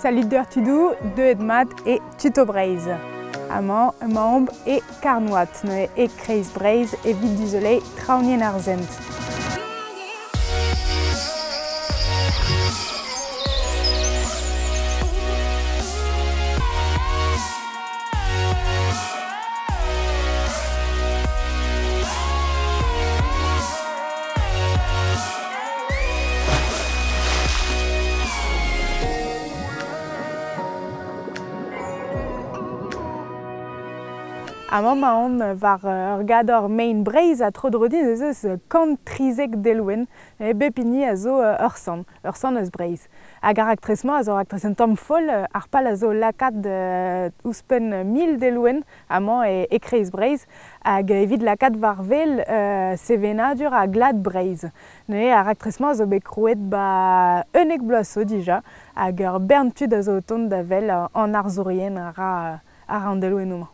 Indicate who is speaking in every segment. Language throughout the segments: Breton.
Speaker 1: Salut deoc'h tudoù, deuet mat e Tuto Breizh. Amañ emaomp e Karnoad, neuze e kreiz Breizh evit dizoleiñ Traoñienn ar Sent. Amañ 'maon war ur gador mein Breizh ha tro-dro din ez eus 113 delwenn. Bep hini a zo ur sant, ur sant eus Breizh. Hag ar raktres-mañ a zo ur raktres un tamm foll. Ar pal a zo lakaat ouzhpenn 1000 delwenn amañ e-kreiz Breizh hag evit lakaat war-wel sevenadur ha glad Breizh. Neuze ar raktres-mañ a zo bet krouet 'ba 11 bloaz zo dija hag ur bern tud a zo o tont da wel an arzourien a ra ar an delwennoù-mañ.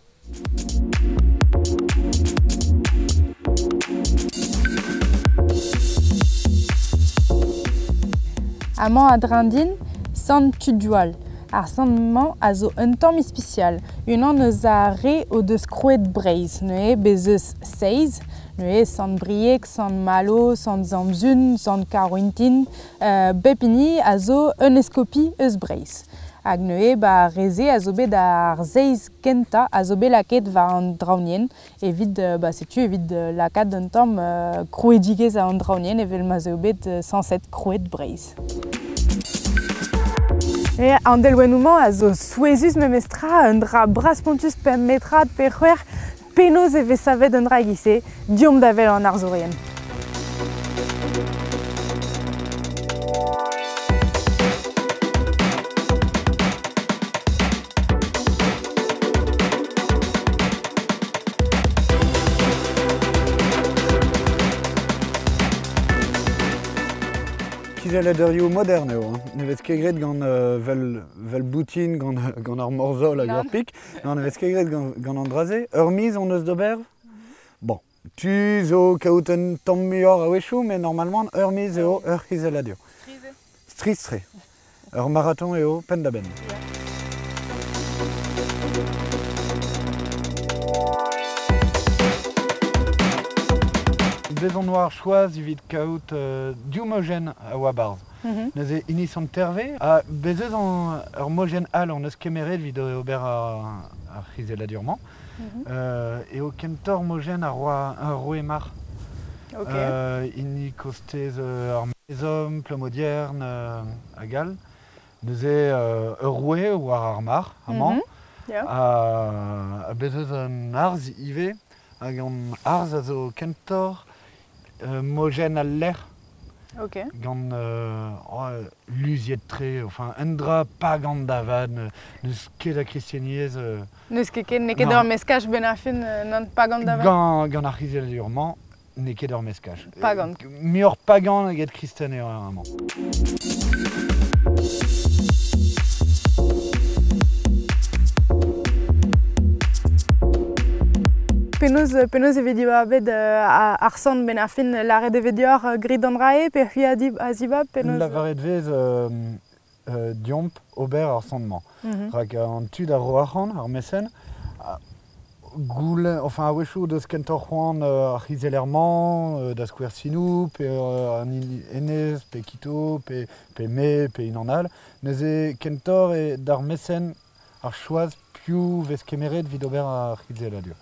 Speaker 1: Amañ a-dreñv din, Sant Tudual. Ar sant-mañ a zo un tamm ispisial, unan eus ar re o deus krouet Breizh. Neuze bez' eus seizh, neuze Sant-Brieg, Sant-Malo, Sant-Samzun, Sant-Karouintin, bep hini a zo un eskopi eus Breizh. Hag neuze ba ar re-se a zo bet ar seizh kentañ a zo bet lakaet war an draoñienn evit ba setu evit lakaat un tamm krouidigezh an draoñienn evel ma'z eo bet sañset krouet Breizh. An delwennoù-mañ a zo souezhus memestra, un dra bras-spontus pemp metrad pe c'hwec'h. Penaos e vez savet un dra e-giz-se? Deomp da wel an arzourien.
Speaker 2: Kizelladurioù modern eo. Hein. Ne vez ket graet gant vel, vel boutin, gant, gant ar morzhol hag ar pik. Non, ne vez ket graet gant an dra-se. Ur miz hon eus d'ober. Bon, tu zo kaout un tamm muioc'h a-wechoù, mais normalement ur miz eo ur c'hizelladur. Strizh-tre. Ur marathon eo penn-da-benn. Bez on oa ar choaz evit kaout div mojenn a oa 'barzh. Neuze hini Sant-Herve, ha bez eus ur mojenn all hon eus kemeret evit ober ar c'hizelladur-mañ. Eo kentoc'h mojenn ar roue Marc'h. Hini kostez ar Maezom, Plomodiern hag all. Neuze ur roue war ar marc'h amañ. Ha bez eus un arzh ivez, hag an arzh a zo kentoc'h mojenn al lec'h. Gant luziet-tre, enfin un dra pagan da vat, n'eus ket a kristeniezh.
Speaker 1: N'eus ket ken, n'eo ket ur meskaj benn ar fin, nann pagan da vat.
Speaker 2: Gant ar c'hizelladur-mañ, n'eo ket ur meskaj.
Speaker 1: Pagan.
Speaker 2: Muioc'h pagan eget kristen eo amañ.
Speaker 1: Penaos, penaos e vez dibabet ar sant benn ar fin lâret e vez deoc'h grit an dra-se pe c'hwi a zibab penaos?
Speaker 2: Lavaret vez deomp ober ar sant-mañ. Rak an tud a ro arc'hant, ar mesen, goulenn, enfin a-wechoù deus kentoc'h c'hoant ar c'hizeller-mañ, da skouer Sinou, pe an hennezh, pe Quito, pe, pe me, pe unan all. Neuze kentoc'h eo d'ar mesen ar choaz piv vez kemeret evit ober ar c'hizelladur.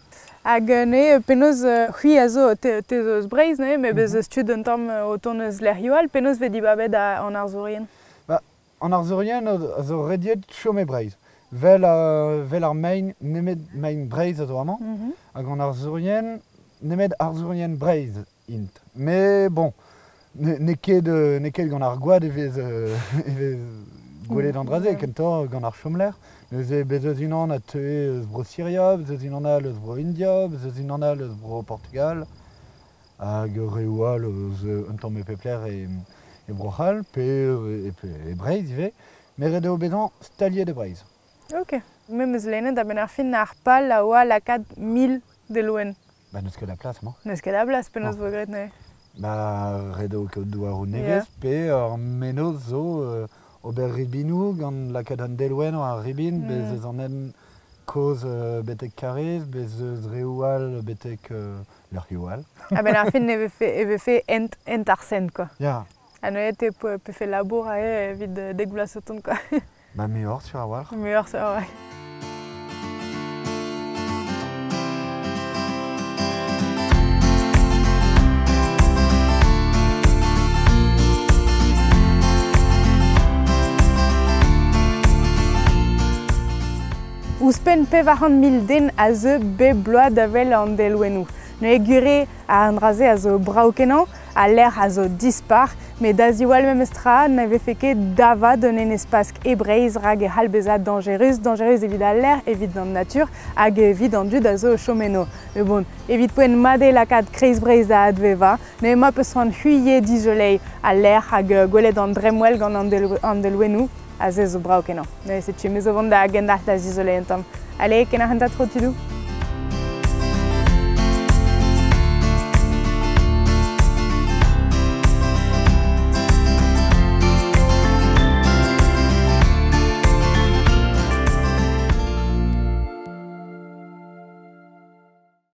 Speaker 1: Hag neuze penaos c'hwi a zo, te, te zo eus Breizh neuze, met bez eus tud un tamm o tont eus lec'hioù all, penaos vez dibabet an arzourien?
Speaker 2: Ba, an arzourien a zo rediet chom e Breizh. Vel, vel ar mein, nemet mein Breizh a zo amañ. Hag an arzourien, nemet arzourien Breizh int. Mais bon, n'eo ket, n'eo ket gant ar gwad e vez, e vez gwelet an dra-se, kentoc'h gant ar chomlec'h. Neuze bez' eus unan a teue eus Bro-Siria, bez' eus unan all eus Bro-India, bez' eus unan all eus Bro-Portugal. Hag reoù all eus un tamm e pep lec'h e Bro-C'hall pe e Breizh ivez. Met ret eo bezañ staliet e Breizh.
Speaker 1: Ok. Me 'm eus lennet a-benn ar fin ar pal a oa lakaat 1000 delwenn.
Speaker 2: Ba n'eus ket a plas mañ.
Speaker 1: N'eus ket a blas penaos vo graet neuze?
Speaker 2: Ba ret eo kaout douaroù nevez pe ur mennozh zo ober ribinoù, gant lakaat an delwenn war ar ribin, bez eus an hent kozh betek Karez, bez eus reoù all betek lec'hioù all.
Speaker 1: A-benn ar fin e vefe, e vefe hent, hent ar sent, quoi.
Speaker 2: Ya.
Speaker 1: Ha neuze te pefe labour aze evit dek vloaz o tont, quoi.
Speaker 2: Ba muioc'h sur a-walc'h.
Speaker 1: Muioc'h sur, ouais. Ouzhpenn 400,000 den a zeu bep bloaz da wel an delwennoù. Neuze gwir eo an dra-se a zo brav-kenañ, al lec'h a zo dispar, met da ziwall memes tra ne vefe ket davat un enez Pask e Breizh rak e c'hall bezañ dañjerus, dañjerus evit al lec'h, evit an natur hag evit an dud a zo o chom eno. Met bon, evit poent mat eo lakaat Kreiz Breizh da advevañ, neuze ma peus c'hoant c'hwi ivez dizoleiñ al lec'h hag gwelet an dremmwel gant an delwennoù, aze zo brav-kenañ. Neuze setu me zo vont da gendalc'h da zizoleiñ un tamm. Allez, kenac'h enta tro tudoù.